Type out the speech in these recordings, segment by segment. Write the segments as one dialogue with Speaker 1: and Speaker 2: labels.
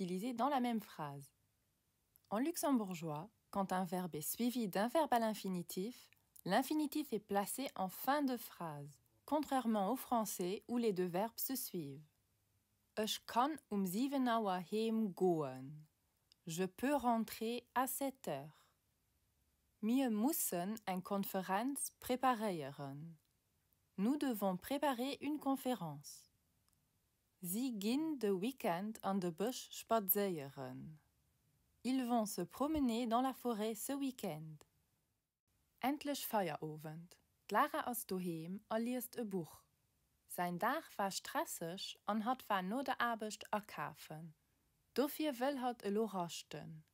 Speaker 1: utilisés dans la même phrase. En luxembourgeois, quand un verbe est suivi d'un verbe à l'infinitif, l'infinitif est placé en fin de phrase, contrairement au français où les deux verbes se suivent. Ech kann um 7 Auer heem goen. Je peux rentrer à 7 heures. Mir mussen eng Konferenz preparéieren. Nous devons préparer une conférence. Si ginn de Weekend an de Bësch spadséieren. Ils vont se promener dans la forêt ce week-end. Endlech Feierowend! D'Lara ass doheem a liest e Buch. Säin Dag war stresseg an hatt war no der Aarbecht akafen. Dofir wëll hatt elo raschten.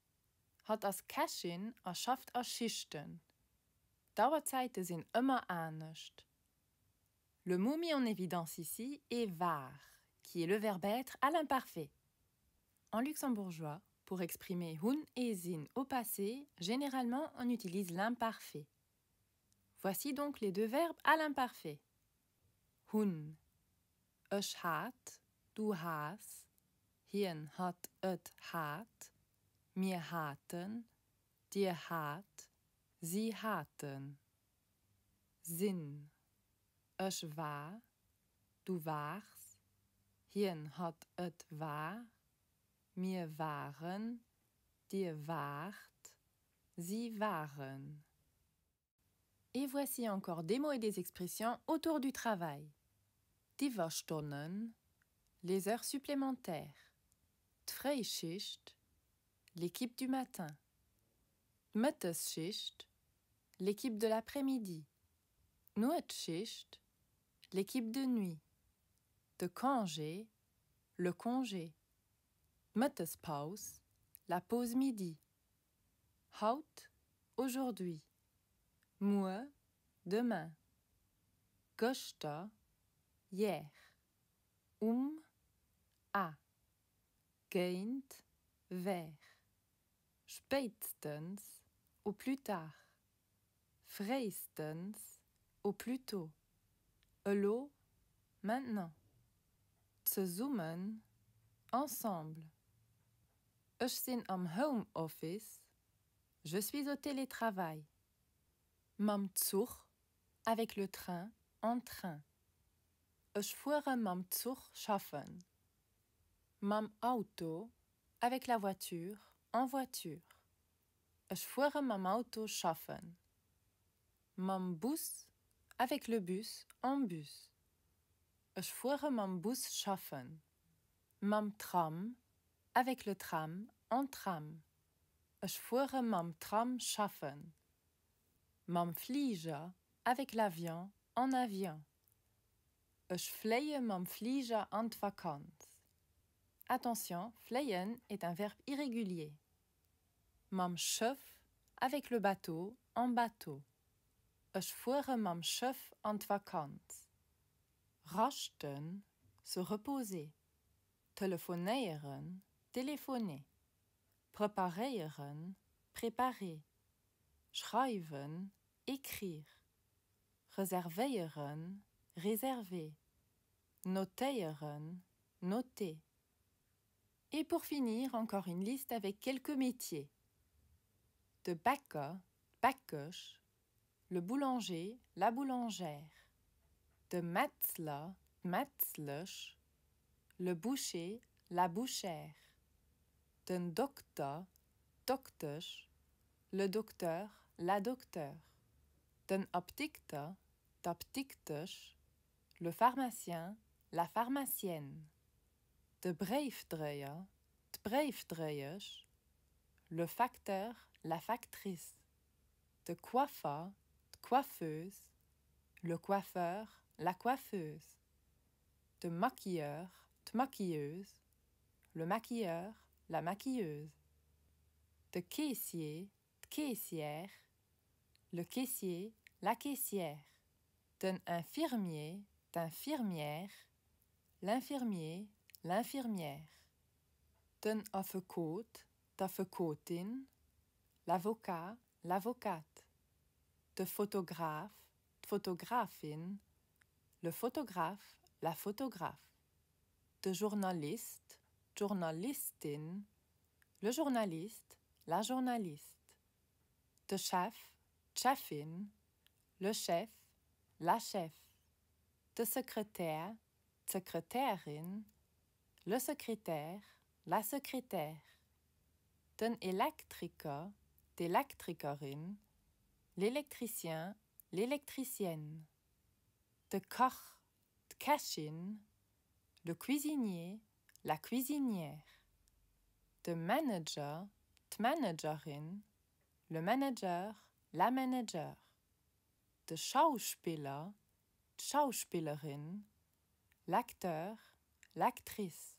Speaker 1: Hatt ass Kächin a schafft a Schichten. D'Auerzäite sinn ëmmer anescht. Le mot mis en évidence ici est war, qui est le verbe être à l'imparfait. En luxembourgeois, pour exprimer hunn et sinn au passé, généralement on utilise l'imparfait. Voici donc les deux verbes à l'imparfait. Hunn, Ech hat, du has, hien, hatt, et hat, mir haten, dir hat, si haten. Sinn, Ech war, du waars, hien, hatt, et war, mir waren, dir waart, si waren. Et voici encore des mots et des expressions autour du travail. D'Iwwerstonnen, les heures supplémentaires. D'Fréischicht, l'équipe du matin. D'Mëttesschicht, l'équipe de l'après-midi. D'Nuetsschicht, l'équipe de nuit. De Congé, le congé. D'Mëttespaus, la pause midi. Haut, aujourd'hui. Muer, demain. Gëschter, hier. Um, à. Géint, vers. Spéitstens, au plus tard. Fréistens, au plus tôt. Elo, maintenant. Zesummen, ensemble. Ech sinn am Homeoffice, je suis au télétravail. Mam Zuch, avec le train, en train. Ech fuere mam Zuch schaffen. Mam Auto, avec la voiture, en voiture. Ech fuere mam Auto schaffen. Mam Bus, avec le bus, en bus. Ech fuere mam Bus schaffen. Mam Tram, avec le tram, en tram. Ech fuere mam Tram schaffen. Mam Fliger, avec l'avion, en avion. Ech fléie mam Fliger an d'Vakanz. Attention, fléien est un verbe irrégulier. Mam Schëff, avec le bateau, en bateau. Ech fuere mam Schëff an d'Vakanz. Raschten, se reposer. Telefonéieren, téléphoner. Preparéieren, préparer. Schreiwen, écrire. Reservéieren, réserver. Notéieren, noter. Et pour finir, encore une liste avec quelques métiers. De Bäcker, d'Bäckesch, le boulanger, la boulangère. De Metzler, d'Metzlesch, le boucher, la bouchère. Den Dokter, d'Doktesch, le docteur, la docteure. Den Apdikter, d'Apdiktesch, le pharmacien, la pharmacienne. De Bréifdréier, d'Bréifdréiesch, le facteur, la factrice. De Coiffer, d'Coiffeuse, le coiffeur, la coiffeuse. De Maquilleur, d'Maquilleuse, le maquilleur, la maquilleuse. De Caissier, d'Caissière, le caissier, la caissière. Den Infirmier, d'Infirmière, l'infirmier, l'infirmière. Den Affekot, d'Affekotin, l'avocat, l'avocate. De Fotograf, d'Fotografin, le photographe, la photographe. De Journalist, d'Journalistin, le journaliste, la journaliste. De Chef, d'Cheffin, le chef, la cheffe. De Sekretär, d'Sekretärin, le secrétaire, la secrétaire. Den Elektriker, d'Elektrikerin, l'électricien, l'électricienne. De Kach, d'Kächin, le cuisinier, la cuisinière. De Manager, d'Managerin, le manager, la manager. De Schauspiller, d'Schauspillerin, l'acteur, l'actrice.